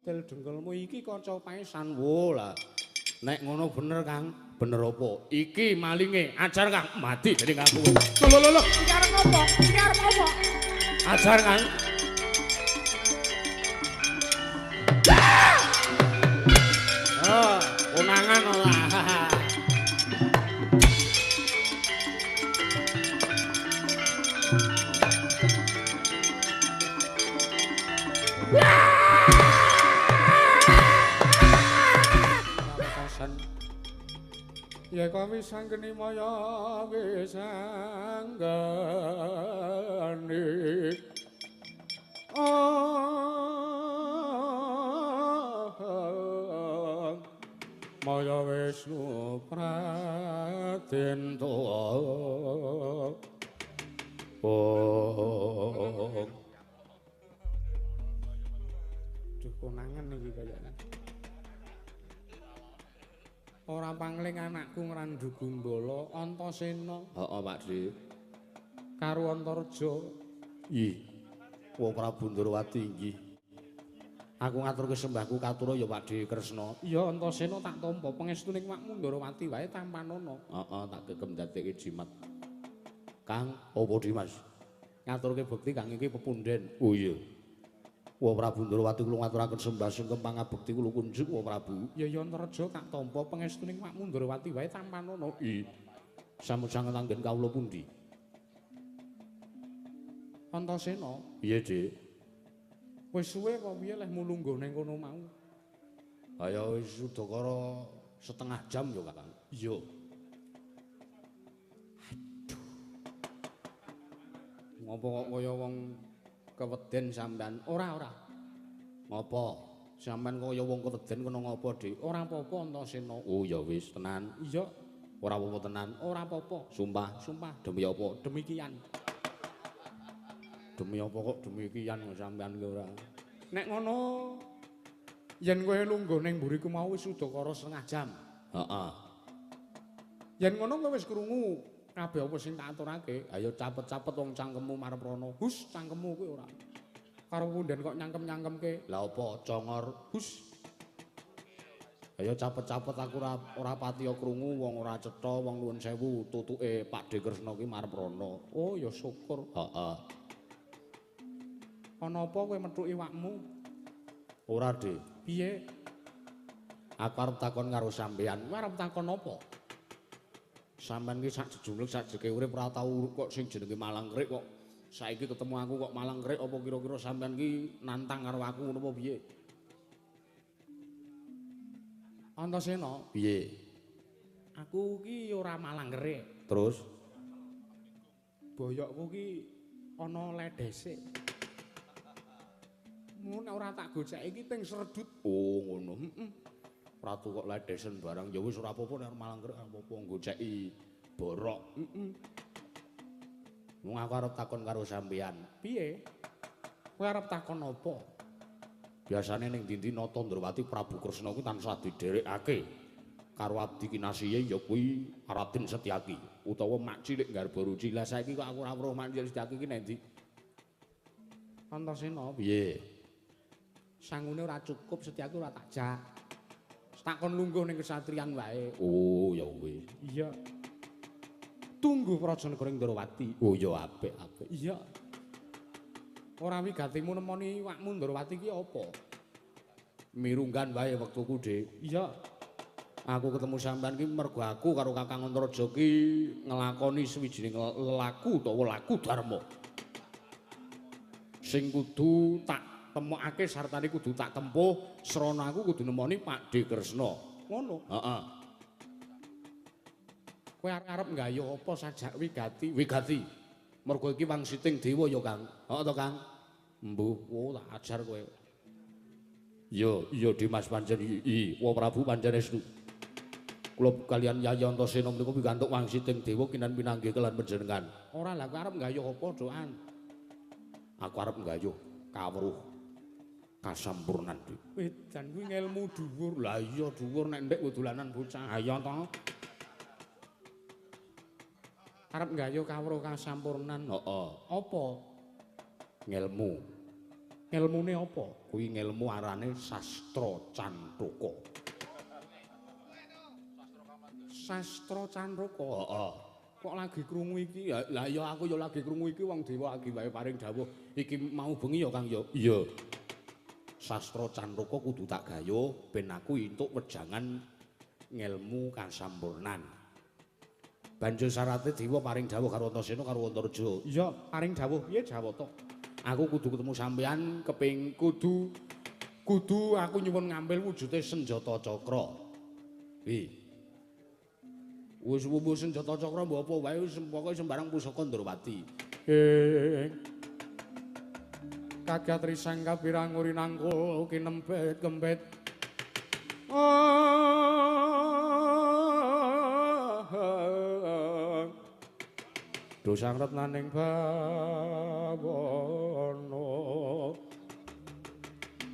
Tel dengkelmu iki kanca paesan. Wo lah. Nek ngono bener, Kang. Bener apa? Iki malinge. Ajar, Kang. Mati dening aku. Lho lho lho, iki arep apa? Iki arep apa? Ajar, Kang. Ah, konangan ora. Ya kami sanggeni maya wis anggeni. Maya Wisnu Praden Tuwa. Oh. Duh konangan iki kayaknya. Ora pangling anakku Ngrandu Gumbala Antasena. Heeh, Pak Dik. Karo Antareja. Ih. Wa Prabu Ndrawati inggih. Aku ngaturke sembahku katura ya Pak Dik Kresna. Iya Antasena tak tampa pangestuning makmu Ndrawati wae tampanana. Heeh, tak gegem dadekke jimat. Kang, apa Dimas? Ngaturke bekti kang iki pepunden. Oh iya. Wa Prabu Ndrawati kula ngaturaken sembah sungkem pangabekti kula kunjuk wa Prabu. Ya ya Antareja tak tampa pangestuning makmu Ndrawati wae tampanana. I. Sampun sanget anggen kawula pundi? Antasena. Piye, Dik? Wis suwe apa piye leh mulungguh ning kono mau? Ha ya wis udakara setengah jam ya, Kakang. Iya. Aduh. Ngopo kok kaya wong keweden sampean? Ora, ora. Ngopo? Sampean kaya wong keweden kena ngopo, Dik? Ora apa-apa Antasena. Oh ya wis, tenan. Iya. Ora apa-apa tenan. Ora apa-apa. Sumpah, sumpah. Demi apa? Demikian. Demi apa kok demikian sampean ki ora? Nek ngono yen kowe lungguh ning mburiku mau wis udakara setengah jam. Heeh. Yen ngono kowe wis krungu kabeh apa sing tak aturake. Ayo capet-capet wong cangkemmu marep rono. Hus, cangkemmu kuwi ora. Karo punden kok nyangkem-nyangkemke. Lah apa congor? Hus. Ayo capet-capet aku ora patiya krungu wong ora cetha wong nuwun sewu tutuke Pak De Kresna ki marep rono. Oh ya syukur. Heeh. Ana apa kowe methuki iwakmu? Ora, Dik. Piye? Aku arep takon karo sampean. Kowe arep takon apa? Sampean ki sak jejumlek sak jeke urip ora tau kok sing jenenge Malang Kerik kok saiki ketemu aku kok Malang Kerik apa kira-kira sampean ki nantang karo aku ngono apa piye? Antasena, piye? Aku ki ora Malang Kerik. Terus boyokku ki ana ledese. Mun ora tak goceki iki ping sredut. Oh ngono. Heeh. Ratu kok ledesen barang ya wis ora apa-apa nek Malang Kerik ora apa-apa goceki borok. Heeh. Wong aku arep takon karo sampean. Piye? Kowe arep takon apa? Biasane ning ndi-ndi Nata Ndrawati Prabu Kresna kuwi tansah didherekake karo abdi kinasihe ya kuwi Raden Setyaki utawa Mak Cilik Garbaruci. Lah saiki kok aku ora weruh Mak Cilik Setyaki ki nang ndi? Antasena, piye? Sangune ora cukup, Setyaki ora tak jak. Takon lungguh ning kesatriyan wae. Oh ya wis. Iya. Tunggu Prajanegara Ndrawati. Oh ya apik apik. Iya. Ora wigatimu nemoni iwakmu Ndrawati ki apa? Mirunggan wae wektuku, Dik. Iya. Aku ketemu sampean ki mergo aku karo Kakang Antareja ki nglakoni sawijining lelaku utawa laku dharma. Sing kudu tak temokake sartane kudu tak tempuh, srana aku kudu nemoni Pak De Kresna. Ngono. Heeh. Kowe arep nggayuh apa sajak wigati? Wigati. Mergo iki wangsiting dewa ya, Kang. Heeh to, Kang? Mbuh, oh tak ajar kowe. Iya, iya Dimas pancen iki. Wa Prabu pancen estu. Kula kalian Yayi Antasena menika pikantuk wangsiting dewa kinan pinanggih kelan panjenengan. Ora lah kowe arep nggayuh apa, Doan? Aku arep nggayuh kawruh kasampurnan, Dik. Wedan kuwi ngelmu dhuwur. Lah iya dhuwur nek ndek dolanan bocah. Ayo to. Arep nggayuh kawruh kasampurnan. Heeh. Apa? Ngelmu. Ngelmune apa? Kuwi ngelmu arane Sastra Cantaka. Sastra Cantaka? Heeh. Kok lagi krungu iki? Lah ya aku ya lagi krungu iki wong dewa lagi wae paring dawuh. Iki mau bengi ya Kang ya. Iya. Sastra Cantaka kudu tak gayuh ben aku entuk wejangan ngelmu kasampurnan. Banjur syarate dewa paring dawuh karo Antasena karo Antareja. Iya, paring dawuh piye Jawata? Aku kudu ketemu sampean keping kudu aku nyuwun ngambil wujude senjata cakra. Wi. Wis wubuh senjata cakra mbok apa wae wis pokoke sembarang pusaka Ndrawati. Kagat risang kapirang urinangkul kinempet kempet. Dosang retnaning bawana.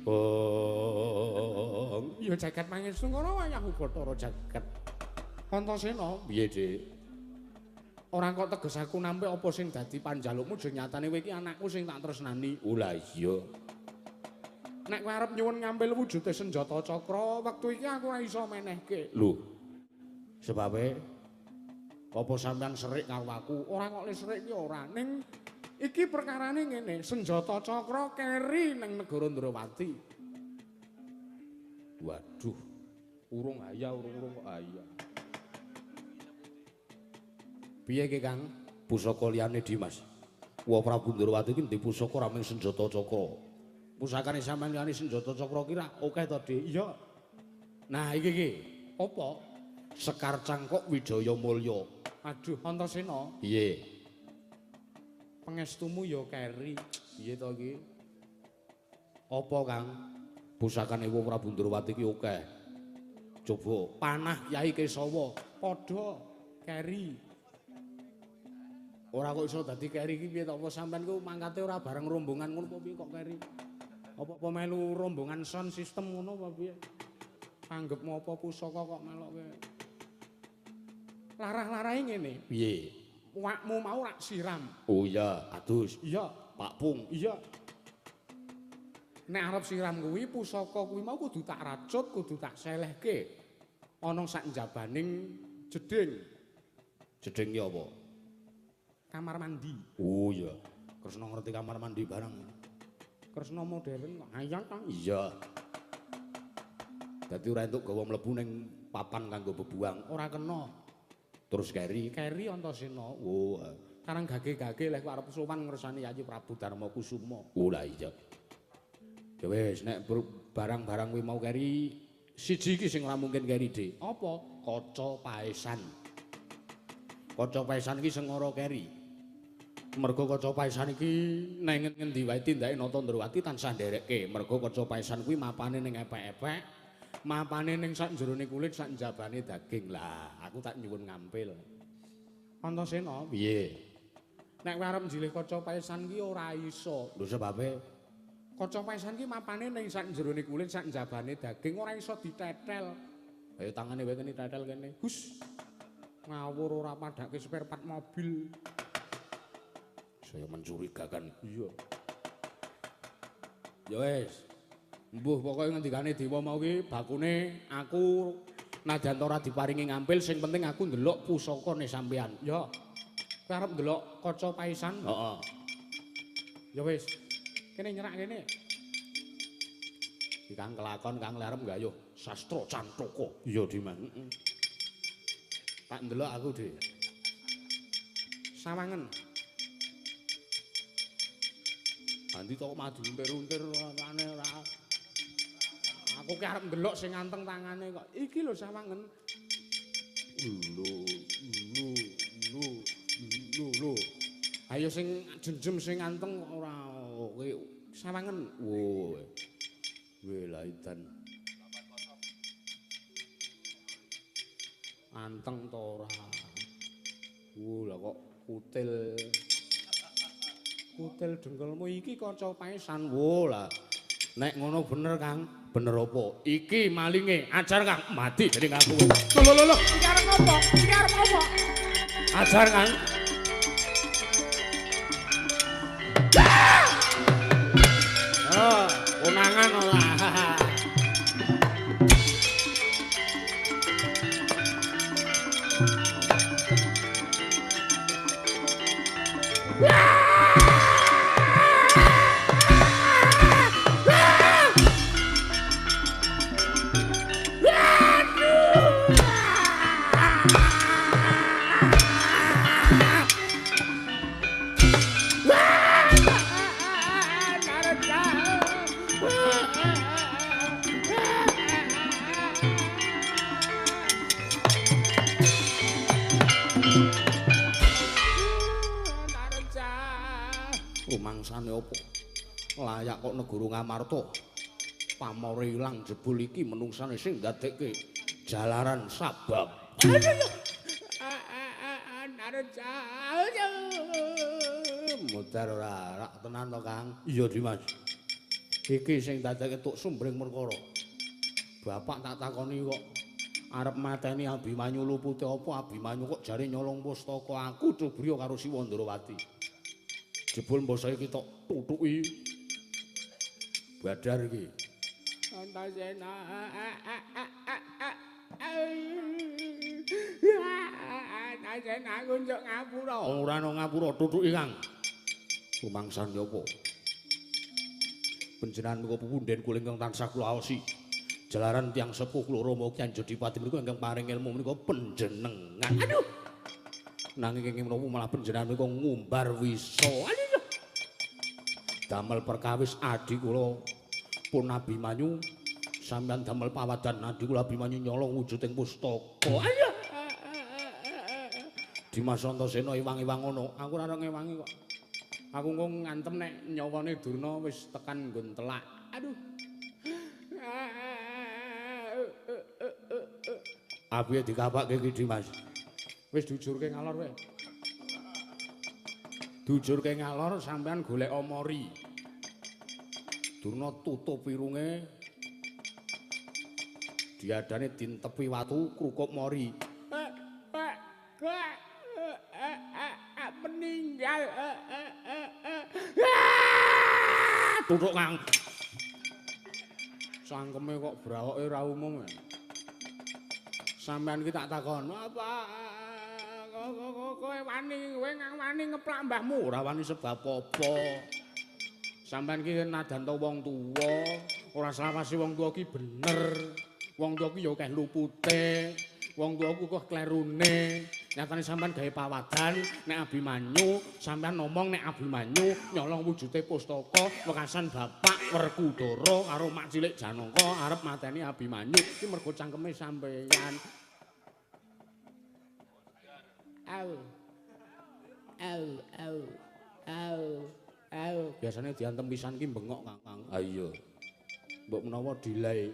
Bong, ya jagat pangestu ngono wayahku Bathara jagat. Antasena, piye, Dik? Ora kok teges aku nampik apa sing dadi panjalukmu jeng nyatane kowe iki anakku sing tak tresnani. Oh lah iya. Nek kowe arep nyuwun ngambil wujude senjata cakra, wektu iki aku ora iso menehke. Lho. Sebabe apa sampean serik karo aku? Ora kok le serik iki ora. Ning iki perkarane ngene, senjata cakra keri ning negara Ndrawati. Waduh. Urung aya, urung-urung kok aya. Piye ki Kang? Pusaka liyane Dimas. Wa Prabu Ndrawati iki ndek pusaka ora mung senjata cakra. Pusakane sampean liyane senjata cakra ki ra akeh to, Dik? Iya. Nah, iki ki apa? Sekar Cangkok Wijaya Mulya. Aduh, Antasena. Piye? Pangestumu ya keri. Piye to iki? Apa, Kang? Pusakane Wa Prabu Ndrawati ki akeh. Coba panah Kyai Kesawa padha keri. Ora kok iso dadi keri iki piye to? Apa sampean ku mangkate ora bareng rombongan ngono apa piye kok keri? Apa-apa melu rombongan sound system ngono apa piye? Anggepmu apa pusaka kok melokke? Larah-larahe ngene. Piye? Wakmu mau rak siram. Oh iya, adus. Iya, Pak Pung. Iya. Nek arep siram kuwi pusaka kuwi mau kudu tak racut, kudu tak selehke. Ana sak njabaning jeding. Jeding ki apa? Kamar mandi. Oh iya. Kresna ngerti kamar mandi barang. Kresna modern kok ayang Kang. Iya. Dadi ora entuk gawa mlebu ning papan kanggo bebuang, ora kena. Terus keri, keri Antasena. Oh, karang gage-gage lek arep sowan ngersani Yayi Prabu Darma Kusuma. Oh lah iya. Ya wis nek barang-barang kuwi mau keri, siji iki sing ora mungkin keri, Dik. Apa? Kaca paesan. Kaca paesan iki sing ora keri. Mergo kaca paesan iki neng ngendi wae tindake Nata Ndrawati tansah nderekke. Mergo kaca paesan kuwi mapane ning epek-epek, mapane ning sak jerone kulit, sak njabane daging. Lah, aku tak nyuwun ngampil. Antasena, piye? Nek kowe arep njilih kaca paesan ki ora iso. Lho sebabe? Kaca paesan ki mapane ning sak jerone kulit, sak njabane daging, ora iso ditetel. Ayo tangane wae kene tetel kene. Hus. Ngawur ora padake spare part mobil. Saya mencurigakan. Iya. Ya wis. Mbuh pokoke ngendikane dewa mau ki bakune aku nadyan ora diparingi ngampil sing penting aku ndelok pusakane sampean. Ya. Kowe arep ndelok kaca paesan? Heeh. Ya wis. Kene nyerak kene. Iki Kang kelakon Kang le arep nggayuh Sastra Cantaka. Iya, Dimas. Heeh. Tak ndelok aku, Dik. Sawangen. Andi tok madu untir-untir ane ora. Aku ki arep ndelok sing anteng tangane kok. Iki lho sawangen. Lho, lho, lho, lho, lho. Ayo sing jenjem sing anteng kok ora kowe sawangen. Wo. Welaitan. Anteng to ora. Wo lah kok kutil. Kutil dengkelmu iki kaca paesan. Wo lah. Nek ngono bener Kang. Bener apa? Iki malinge. Ajar Kang. Mati dening aku. Lho lho lho, iki arep ngopo? Iki arep ngopo? Ajar Kang. dadak kok negara Ngamarta pamore ilang jebul iki menungsane sing ndadekke jalaran sabab. Mudar ora rak tenan to, Kang? Iya, Dimas. Iki sing dadekke tuk sumbring perkara. Bapak tak takoni kok arep mateni Abimanyu lupute apa Abimanyu kok jare nyolong pustaka aku Cubriya karo Siwa Ndrawati. Jebul mbasa iki tok tutuki badar iki. Antasena. Antasena aku njuk ngapura. Ora ana ngapura tutuki, Kang. Rumangsane apa? Panjenengan menika pupunden kula ingkang tansah kula aosi. Jalaran tiyang sepuh kula Rama Kyai Jodipati menika ingkang paring ilmu menika panjenengan. Aduh. Nanging ing menapa malah panjenengan menika ngumbar wisa. Aduh. Damel perkawis adi kula pun Abimanyu sampeyan damel pawadan adi kula Abimanyu nyolong wujuding pustaka. Aduh. Dimas Antasena iwang-iwang ngono. Aku ora ngewangi kok. Aku engko ngantem nek nyawane Durna wis tekan nggon telak. Aduh. Apiye dikapake iki, Dimas? Wis dijurke ngalor kowe. Dijurke ngalor sampean golek mori. Durna tutup irunge. Diadane dintepi watu krukup mori. Meninggal. Tutuk, Kang. Cangkeme kok brawoke ora umum. Sampeyan iki tak takon, apa kowe wani, kowe wani ngeplak mbahmu? Ora wani sebab apa? Sampeyan iki nadan to wong tuwa, ora selawase wong tuwa ki bener. Wong tuwa ki ya akeh lupute, wong tuwa ku kok klerune. Nyatane sampeyan gawe pawadan nek Abimanyu, sampeyan ngomong nek Abimanyu nyolong wujude pustaka wekasan bapak Werkudara karo mak cilik Janaka arep mateni Abimanyu. Iki mergo cangkeme sampeyan. Au. Au, au. Au. Au. Biasane diantem pisan ki bengok, Kang. Ha iya. Mbok menawa delay.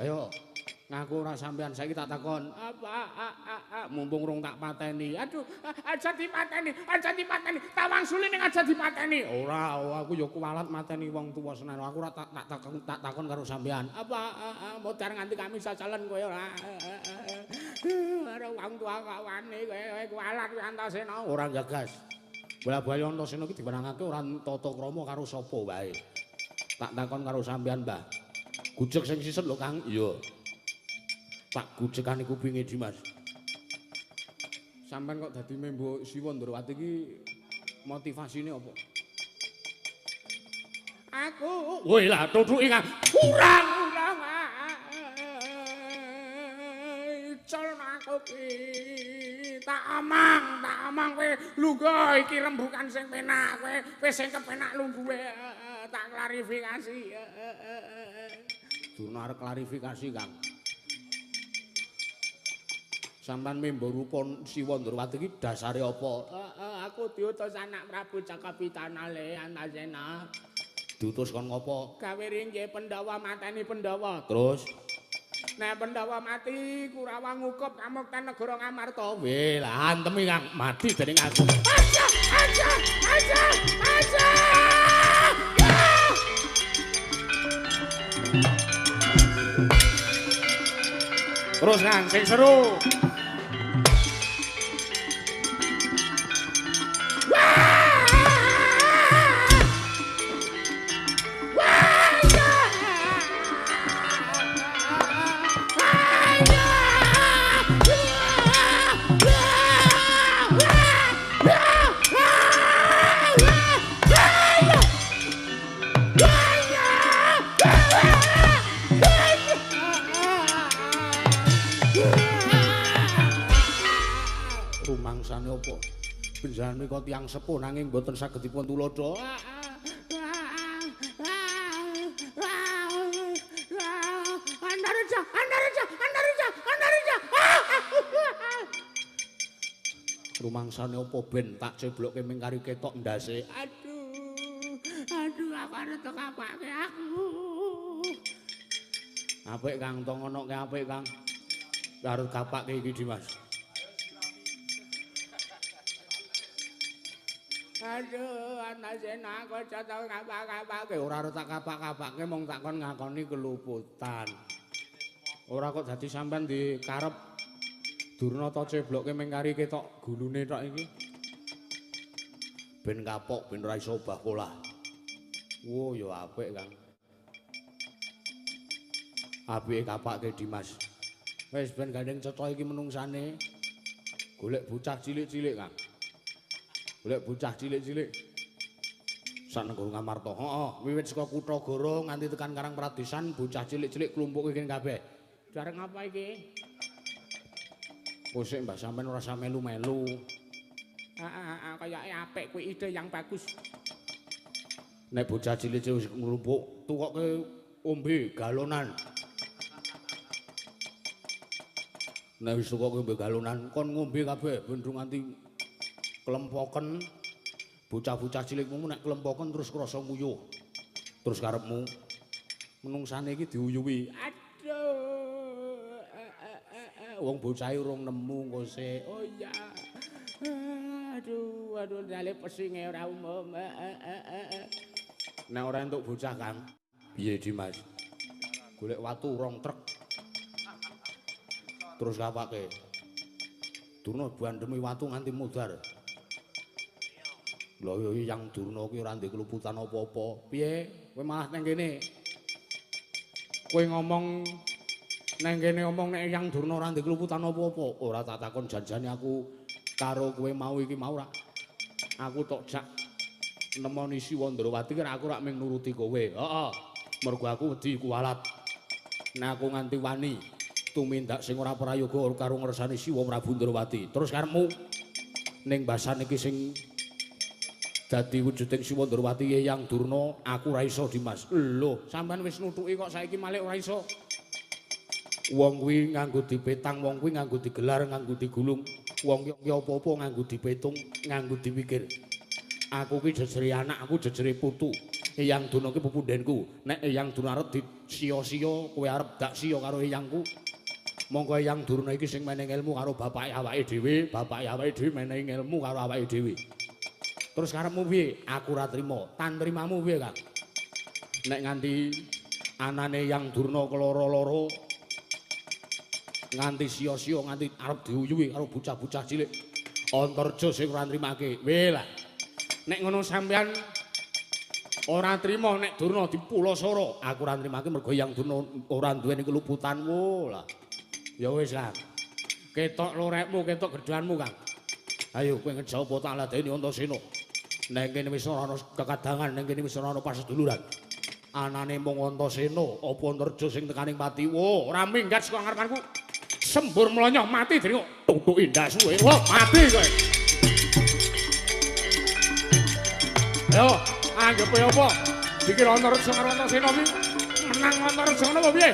Ayo ngaku ora sampean saiki tak takon. Apa mumpung rung tak pateni. Aduh, aja dipateni, aja dipateni. Tawangsuli ning aja dipateni. Ora, aku ya kuwalat mateni wong tuwa senen. Aku ora tak takon karo sampean. Apa modar nganti kami sasalan kowe ora. Ora wong tuwa kok wani kowe kuwalat kowe Antasena. Ora gagas. Bola-bali Antasena iki diwenangake ora tata krama karo sapa wae. Tak takon karo sampean, Mbah. Gujeg sing siset lho, Kang. Iya. Tak gujegane kupinge Dimas. Sampeyan kok dadi membo Siwa Ndrawati iki motivasine apa? Aku woi lah tutuki Kang. Kurang kurang. Icol aku ki. Tak amang kowe lungguh iki rembukan sing penak kowe, wis sing kepenak lungguhe tak klarifikasi. Durna arep klarifikasi, Kang. Sampeyan membo rupa Siwa Ndrawati iki dasare apa? Aku diutus anak Prabu Jakabitana le Antasena. Diutus kon ngopo? Gawe ringge Pandhawa mateni Pandhawa. Terus nek Pandhawa mati Kurawa ngukup kamukten negara Ngamarta. Weh, lah antemi Kang, mati dening aku. Aja, aja, aja, aja. Terus Kang, sing seru. Rumangsane apa? Panjenengan menika tiyang sepuh nanging mboten saged dipun tuladha. Andareja, Andareja, Andareja, Andareja. Rumangsane apa ben tak ceblokke ming kari ketok ndase. Aduh, aduh aku Arep kapake aku. Apik Kang, to ngonoke apik Kang. Arep kapake iki Dimas. Aduh, Antasena kok tau kapak-kapake. Ora arep tak kapak-kapake mung tak kon ngakoni keluputan. Ora kok dadi sampean dikarep Durna ta cebloke ming kari ketok gulune tok iki. Ben kapok ben ora iso obah polah. Wo ya apik Kang. Apike kapake Dimas. Wis ben gandeng cetha iki menungsane. Golek bocah cilik-cilik Kang. Golek bocah cilik-cilik. Sak negara Ngamarta. Heeh, wiwit saka kutha Goro nganti tekan Karang Pradesan bocah cilik-cilik klumpuke kene kabeh. Jareng apa iki? Kosek mbah sampean ora usah melu-melu. Heeh, kayake apik kuwi ide yang bagus. Nek bocah cilik-cilik wis nglumpuk, tukoke ombe galonan. Nek wis tukoke ombe galonan, kon ngombe kabeh ben nganti klempoken. Bocah-bocah cilikmu nek klempoken terus krasa nguyuh. Terus karepmu menungsane iki diuyuhi. Aduh. Wong bocahe urung nemu engko sik. Oh iya. Aduh, aduh dale pesinge ora umum. Nek ora entuk bocah Kang, piye Dimas? Golek watu rong trek. Terus kapake. Durna bandemi watu nganti mudhar. Lha iya yang Durna kuwi ora ndek keluputan apa-apa. Piye? Kowe malah nang kene. Kowe ngomong nang kene omong nek yang Durna ora ndek keluputan apa-apa. Ora tak takon janjane aku karo kowe mau iki mau ra. Aku tok jak nemoni Siwa Ndrawati ki aku rak mung nuruti kowe. Heeh. Mergo aku wedi kuwalat. Nek aku nganti wani tumindak sing ora prayoga karo ngersani Siwa Prabu Ndrawati. Terus karepmu ning basan iki sing dadi wujuding Siwa Ndrawati Eyang Durna, aku ora iso Dimas. Lho, sampean wis nutuki kok saiki malih ora iso. Wong kuwi nganggo dipetang, wong kuwi nganggo digelar, nganggo digulung. Wong ki apa-apa nganggo dipetung, nganggo dipikir. Aku ki jejere anak, aku jejere putu. Eyang Durna ki pepundhenku. Nek Eyang Durna arep disiya-siya, kowe arep dak siya karo eyangku. Monggo Eyang Durna iki sing menehi ilmu karo bapake awake dhewe, bapake awake dhewe menehi ilmu karo awake dhewe. Terus karepmu piye? Aku ora trima. Tantrimamu piye, Kang? Nek nganti anane Eyang Durna keloro-loro nganti sia-sia nganti arep diuyuhi karo bocah-bocah cilik. Antarja sing ora nrimake. Weh lah. Nek ngono sampean ora trima nek Durna dipulasara, aku ora nrimake mergo Eyang Durna ora duweni keluputan. Wo lah. Ya wis, Kang. Ketok lorekmu, ketok gedhanmu, Kang. Ayo kowe ngejawab tak ladeni Antasena. Neng kene wis ora ana kekadangan, neng kene wis ora ana paseduluran. Anane mung Antasena, apa Antarja sing tekaning pati. Wo, ora minggat saka ngarepanku. Sembur mlonyoh mati dening tutuki ndasmu kowe. Wo, mati kowe. Ayo, anggepe apa? Dikira Antarja karo Antasena kuwi menang Antarja ngono apa piye?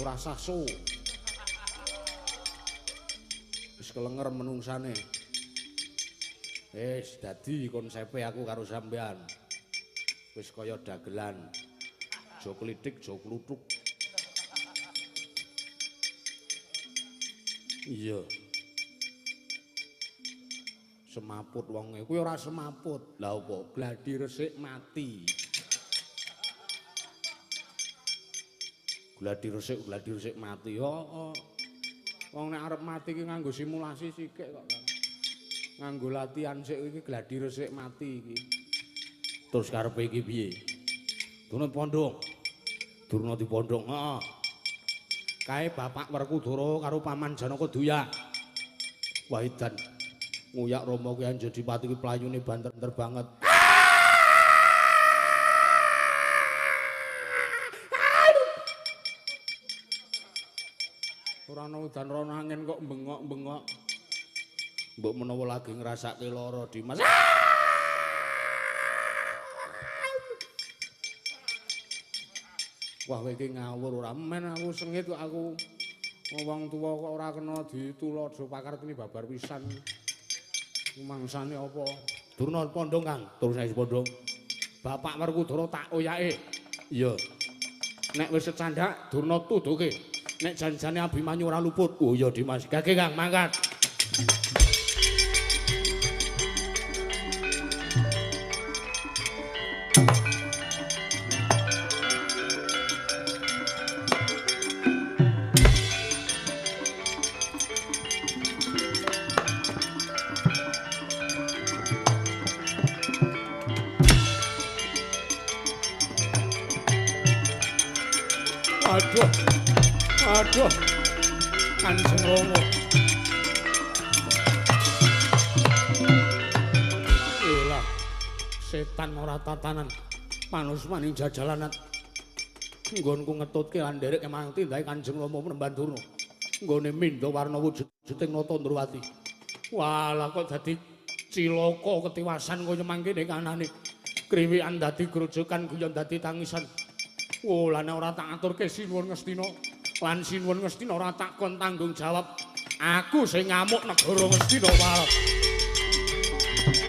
Ora sasu. Wis kelenger menungsane. Wis dadi konsepe aku karo sampean. Wis kaya dagelan. Aja klitik, aja kluthuk. Iya. Semaput wonge. Kuwi ora semaput. Lah apa? Gladi resik mati. Gladi resik mati. Heeh. Wong nek arep mati ki nganggo simulasi sikik kok, Kang. Nganggo latihan sik iki gladi resik mati iki. Terus karepe iki piye? Durna pondhong. Durna dipondhong, heeh. Kae Bapak Werkudara karo Paman Janaka Duyak. Wahidan nguyak Rama kuwi Anjadipati kuwi playune banter banget. Ora ana udan ora ana angin kok bengok-bengok. Mbok menawa lagi ngrasake lara Dimas. Wah kowe iki ngawur ora men aku sengit kok aku. Wong tuwa kok ora kena dituladha pakartini babar pisan. Mangsane apa? Durna pondong Kang, terus nek pondong. Bapak Werkudara tak oyake. Iya. Nek wis secandak Durna tuduhke. Nek jan-jane Abimanyu ora luput. Oh iya Dimas, gage Kang, mangkat. Aduh. Aduh. Kanjeng Rama. Elah. Setan ora tatanan. Manusmaning jajalanan. Nggonku ngetutke lan nderek marang tindake Kanjeng Rama Penemban Durna. Nggone mindha warna wujuding Nata Ndrawati. Walah kok dadi cilaka ketiwasan kaya mangkene kanane. Kriwikan dadi grojokan guyon dadi tangisan. Oh, lan ora tak aturke Sinuwun Ngastina. Lan Sinuwun Ngastina ora tak kon tanggung jawab. Aku sing ngamuk negara Ngastina wae.